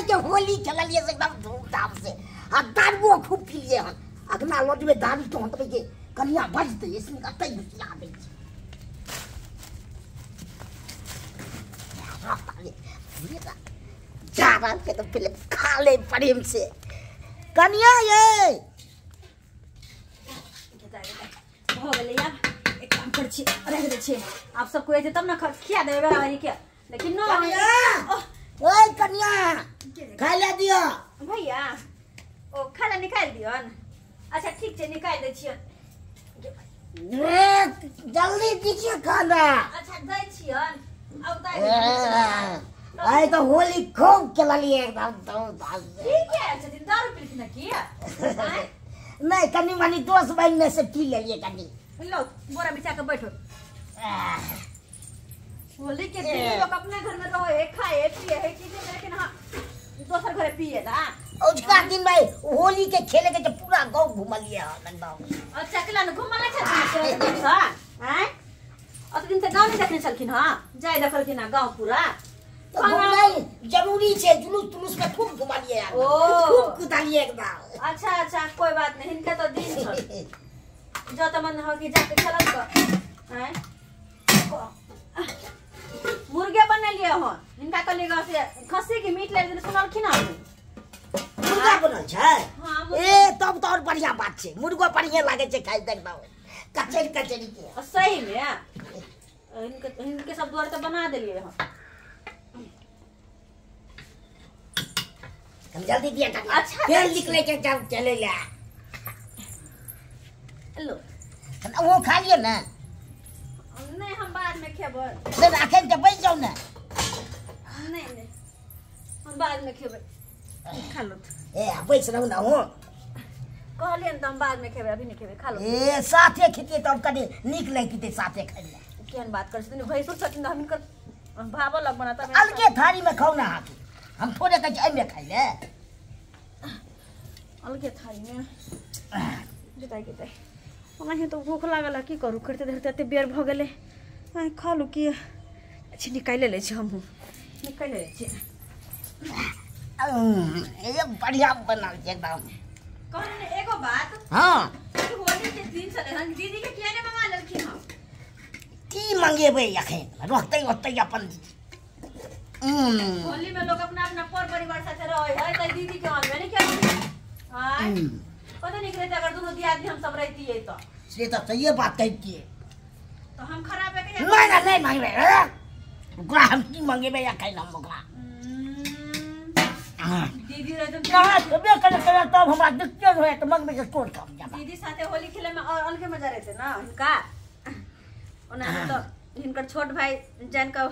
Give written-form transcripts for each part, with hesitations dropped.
के होली खेललिए से एकदम धूमधाम से आ दारुओ खूब पीलिए हन। अगना लऽ जेबै दारू तहन तऽ के कनिया बजतै इसमें कतै घुसिया दै छै। जा रहल छै तऽ पहिले खा ले प्रेम से कनिया ये भऽ गेलै। आब एक काम करै छी, राखि दै छियै। आब सब कोइ एतै तब ने खिया देबै बराबरी के। लेकिन न कनिया, ओए कनिया खाय ले दियो भैया। ओ खाय ले निकालि दियौन। अच्छा ठीक छै, निकालि दै छियनि। जल्दी दीजिए खाना। अच्छा दै छियनि। आब दै। आइ तऽ होली खूब खेललिए एकदम धूमधाम से। ठीक है छथिन, दारू पीलखिन की? नहीं, कनी मनी दोस्त बहिन में से पी लेलिए कनी। लो बोरा बिछा के बैठो। होली के दिन लोग अपने घर में रहे है, खाए पिए है चीजें, लेकिन हाँ दोसर घरे पिए ला। उसका दिन भाई होली के खेले के जब पूरा गांव घुमलिए हन एकदम। अच्छा अकेला न घुमल छथिन सर? हैं अत दिन से गांव नहीं देखने छलखिन? हां जाय देखलखिन हां गांव पूरा। तो घुमनाइ जरूरी छै, जुलूस तुलूस में खूब घुमलिए यार, खूब कुदालिए एकदम। अच्छा अच्छा कोई बात नहीं, हिनका तो दिन छल जत मन हो कि जाके खेलल क। हैं मुर्गे बनेलिए हो हिनका कहलिए गांव से खस्सी के मीट ले सुनलखिन हन। मुर्गा बनल छै? ए तब तो और बढ़िया बात छै, मुर्गो बढ़िया लागे छै खाइ एकदम कचरी कचरी के। सही में हिनके हिनके सब दुआरे तो बना देलिए हन। हम जल्दी दिया। अच्छा तेल निकले के जब चले ले लो वो खा लियो ना। नहीं हम बाद में खेबै। तो अखन के बैठ जाओ ना। नहीं नहीं हम बाद में खेबै, खा लो। ए बैठ रहू ना हो कहलियन त हम बाद में खेबै, अभी नहीं खेबै, खा लो। ए साथे खेतिए तब कनी नीक लगतै साथे खाइले। केहन बात करै छथिन भैंसुर छथिन त हम हिनकर भावो लग बनाता। अलगे थारी में खाऊ ना हाथी, हम थोड़े कहै छियै एहिमे खाइ ले। अलगे थारी में जुताई के ओनाही तो भूख लागल है, की करू करते धरते एते बेर भऽ गेलै। आइ खा लू की? अच्छा निकालि लै छी, हमहूँ निकालि लै छी। ये बढ़िया बनल छै एकदम। कहने एगो बात। हाँ होली के दिन छलै हन, दीदी के किया नहि मंगा लेलखिन हन? की मंगेबै अखन, रहतै ओतै अपन। होली में लोग अपना अपना पर परिवार साथे रहै है त दीदी के आनबे नहि केलखिन। आय पता नहीं रहते अगर दोनों दियादनी हम सब रहती तो। से तो सही बात कहै छियै। तो हम खराब है कि नहीं नहीं मंगेबै ओकरा, हम की मंगेबै अखन हम ओकरा। दीदी रहते कहाँ खेबे करे करे तब हमरा दिक्कत होय त मंगबै के कोन काम जाबा। दीदी साथे होली खेले में और अलगे मजा रहते ना हिनका। ओना तो हिनकर छोट भाई जान के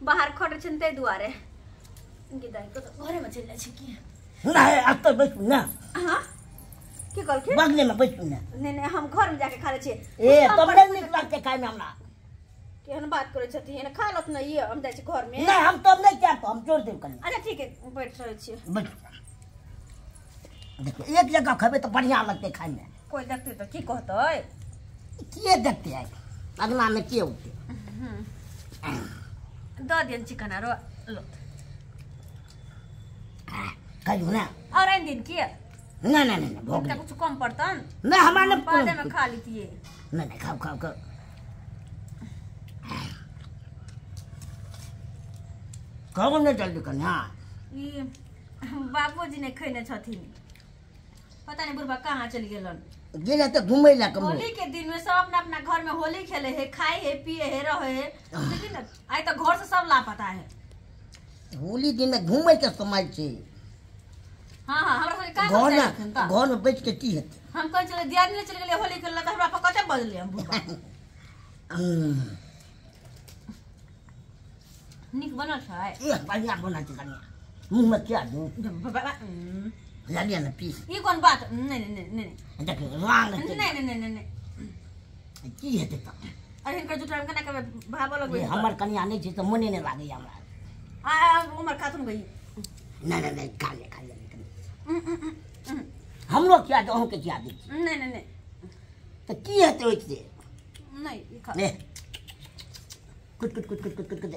बाहर खड़े छन तै दुआरे इनके दाई को तो घरे में चलि जाइ छै की नहीं अब तो बैठू ना। हां की कहलखिन? बगले में बैठू ना। नहीं नहीं हम घर में जाके खा ले छियै। ए तब नहीं नीक लगतै खाय में हमरा। केहन बात करै छथिन, खा लत न ये, हम जाइ छी घर में। नहीं हम तब नहीं खायब, हम छोड़ देब कनी। अच्छा ठीक है बैठ रहै छियै। बैठ देखो एक जगह खेबै तो बढ़िया लगतै खाय में। कोई देखतै तो की कहतै? के देखतै अगला में के उठतै? द दियन चिकन आरो लो खाइयो ना। और आइन दिन की? ना ना ना भोग कुछ कम पड़तन। नहीं हमरा न बादे में खा लीतिए। नहीं नहीं खाओ खाओ खाओ। खाओ ना जल्दी कन्या। ई बाबूजी ने खैने छथिन, पता नहीं बुढ़बा कहाँ चल गेलन। गेल त घुमै ला कम। होली के दिन में सब अपना अपना घर में होली खेले है, खाए है, पिए है, रहे है, लेकिन आइ तो घर से सब लापता है। होली दिन में घुमै के समय छै। हां हां हमरा सब का घर में घर में बैठ के की हेतै? हम कह चले दियादनी चल गेलै होली खेलला त हमरा पर कते बजलै हम बुढ़बा। नीक बनल छै? ए बढ़िया बनल छै कनिया, मुंह में क्या दू? ला लिया ना पीस। ई कोन बात? नहीं नहीं नहीं नहीं देखियो रंग नहीं नहीं नहीं नहीं नहीं की हेतै त? अरे हिनकर जुटान केना करबै भाबो लगबै। हमर कनिया नहीं छै त मोने नहीं लागैया हमरा। आ उमर खाथुन गई। नहीं नहीं नहीं खा ले खा ले। हमरो क्या दो, अहूँ के क्या दै छी? नहीं नहीं नहीं त की हेतै ओइसे? नहीं ई खा ले। कुट कुट कुट कुट कुट कुट।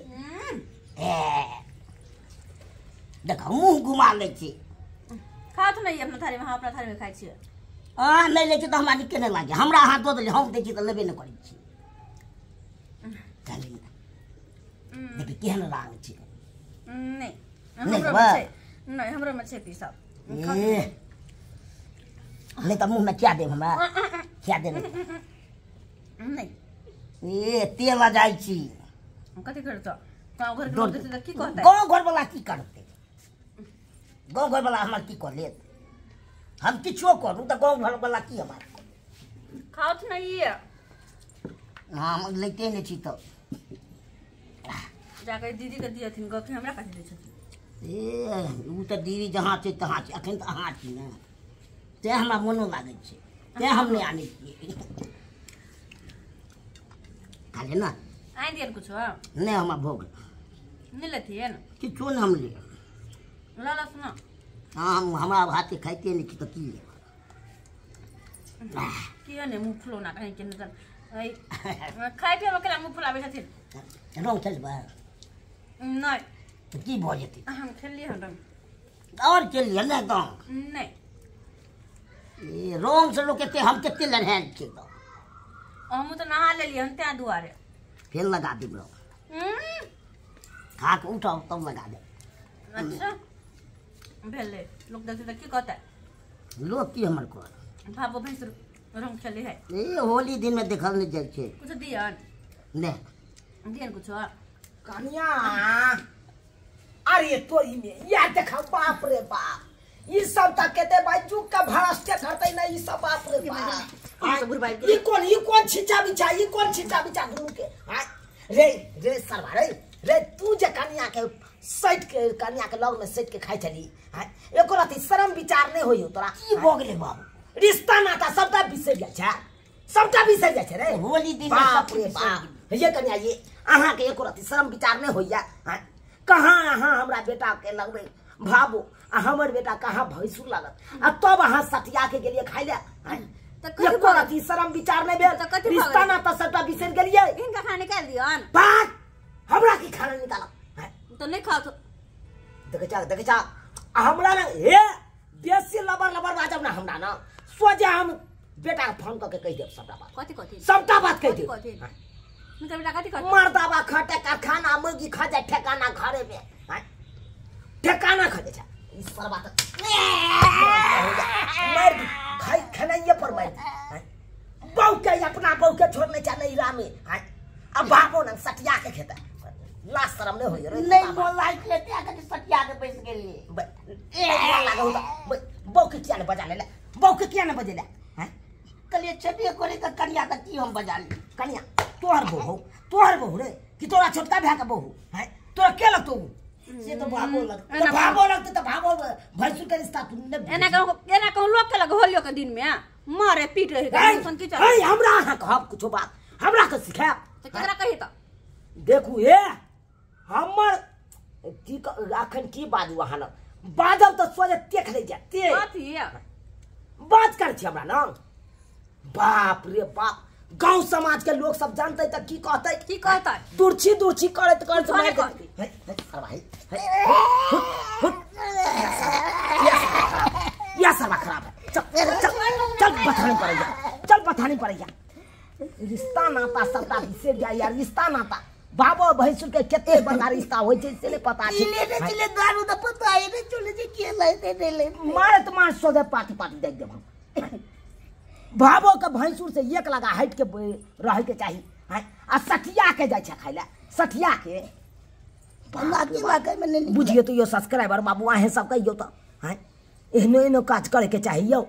ए देखो मुँह घुमा लै छी। खात नहीं अपना थारी में, हम अपना थारी में खाइ छियै। अहाँ नहि लै छी तऽ हमरा नीके नहि लागै। हमरा अहाँ दऽ देलियै, हम दै छी तऽ लेबे नहि करै छी। देखी केहन रंग छै। नहि हमरो में छै, नहि हमरो में छै पीसा। नहि तऽ मुँह में खिया देब, हमरा खिया देब। नहि ए तेल जाइ छी। कथी करतौ? गाँव घर के लोग देखतै तऽ की कहतै? गाँव घर वाला की करतै? गाँव घर वाला हमर की कऽ लेत? हम किछो करू तऽ गाँव घर वाला की हमर खाउत नहीं। हम लैते नहि छी तऽ जाके दीदी के दियथिन गप, हमरा कथी दै छथिन? ए ओ तऽ दीदी जहाँ छै तहाँ छै, अखन तऽ अहाँ छी ने, तेँ हमरा मोनो लागै छै, तेँ हम नहि आनै छियै। खा ले ना। आनि दियन कुछो? नहि हमरा भोग नहि लेथिन किछो नहि, हम लेब। लऽ लऽ सुना। हाँ हम हमरा हाथे खाइते नहि छी तऽ की लेब? किया नहि मुँह फुलौना कहीं के नहि खाइ पियब केना मुँह फुलाबै छथिन? रंग खेलबै? नहि। तऽ की भऽ जेतै? हम खेललियै हन रंग। आओर खेललियै ने रंग? नहि। ए रंग से लोक कते, हम कते लड़ायल छियै। तऽ हमहूँ तऽ नहा लेलियै हन तेँ दुआरे। फेर लगा देब रंग, खा कऽ उठब तब लगा देब। अच्छा भेलै, लोक देखतै तऽ की कहतै? लोक की हमर कहत? भाबो भैंस रंग खेलै है। ए होली दिन में देखल नहि जाइ छै। कुछो दियन? नहि दियन कुछो? कनिया अरे तोरी में या देखा, बाप रे बाप, ई सब त केते भाई जुग का भ्रष्ट करतै ना ई सब। बाप रे बाप, ई कोन छिचा बिचा, ई कोन छिचा बिचा दुनू के। रे रे सरवा रे रे, तू जे कनिया के सैट के, कनिया के लग में सैट के खाइ छली, एको रति शरम विचार नहि होइयो तोरा? की भऽ गेलै बाबू? रिश्ता नाता सबटा बिसरि जाइ छै, सबटा बिसरि जाइ छै रे होली दिन। बाप रे बाप, ये कनिया ये अहाँके एको रति शरम विचार नहि होइया? कहाँ अहाँ हमरा बेटा के लगबै भाबो, आ हमर बेटा कहाँ भैंसुर लागत, आ तब अहाँ सटिया के गेलियै खाइ लए। एको रति शरम विचार नहि भेल, रिश्ता नाता सबटा बिसरि गेलियै। हिनका खाना निकालि दियौन। बात हमरा की खाना निकालब? तऽ नहि खाउ। देखै छा, देखै छा हमरा ने हे बेसी लबर लबर बाजब ना हमरा ना, सोझे हम बेटा के फोन कऽ के कहि देब सबटा बात। कथी कथी? सबटा बात कहि देब। हुनकर बेटा कथी कहतै? मर्दाबा खटे कारखाना, मुर्गी खा जाय ठेकाना घरे में, ठेकाना खा जाइ छै ई सरबा तऽ मारि दी, खाइ खेनाइये पर मारि दी। बहू के अपना बहू के छोड़ने छै नैहरा में, आ बाबो ने सटिया के खेतै। लाज शरम नहि होइए रे? नहि मोन लागै छलै तेँ कनि सटिया के बैस गेलियै। नहि मोन लागल तऽ बहू के किया नहि बजा लेले? बहू के किया नहि बजेले? कहलियै छेबे करै तऽ कनिया के की हम बजा ली? कनिया तोहर बहू हौ, तोहर बहू रे कि तोरा छोटका भाय के बहू? हैं तोरा के लगतौ? से तऽ बाबो लगतै। तऽ भाबो लगतै तऽ भाबो भैंसुर के रिश्ता तू नहि एना कहूँ, एना कहूँ लोक केलक होलियो के दिन में मारे पीट रहे की चल। हमरा अहाँ कहब कुछो बात, हमरा के सिखायब तऽ केकरा कही? तऽ देखू हे हमर की अखन की बाजू अहाँ लग, बाजब तऽ सोझे देख लै जायत। ते कथी बात करै छी हमरा न? बाप रे बाप, गांव समाज के लोग सब जानते तऽ की कहतै? की कहतै? दुर्छी दुर्छी करैत करैत कुछो नहि कहतै। या सरवा खराब है। चल चल चल बथानी पड़ैया, चल बथानी पड़ैया। रिश्ता नाता सबटा बिसरि जाय यार, रिश्ता नाता बाबो भैंसुर के कते बड़का रिश्ता होइ छै से नहि पता छै। लेने छलै दारू तऽ पता नहि चलै छै के लैते नहि लैते। मारत मार सोझे पाटी पाटी दै देब हम। बाबो के भैंसुर से एक लगा हटि के रहै के चाही, आ सठिया के जाइ छै खाइ लए, सठिया के। बुझियौ तऽ यौ सब्सक्राइबर बाबू अहें सब कहियौ तऽ, हैं एहनो एहनो काज करे के चाही यौ।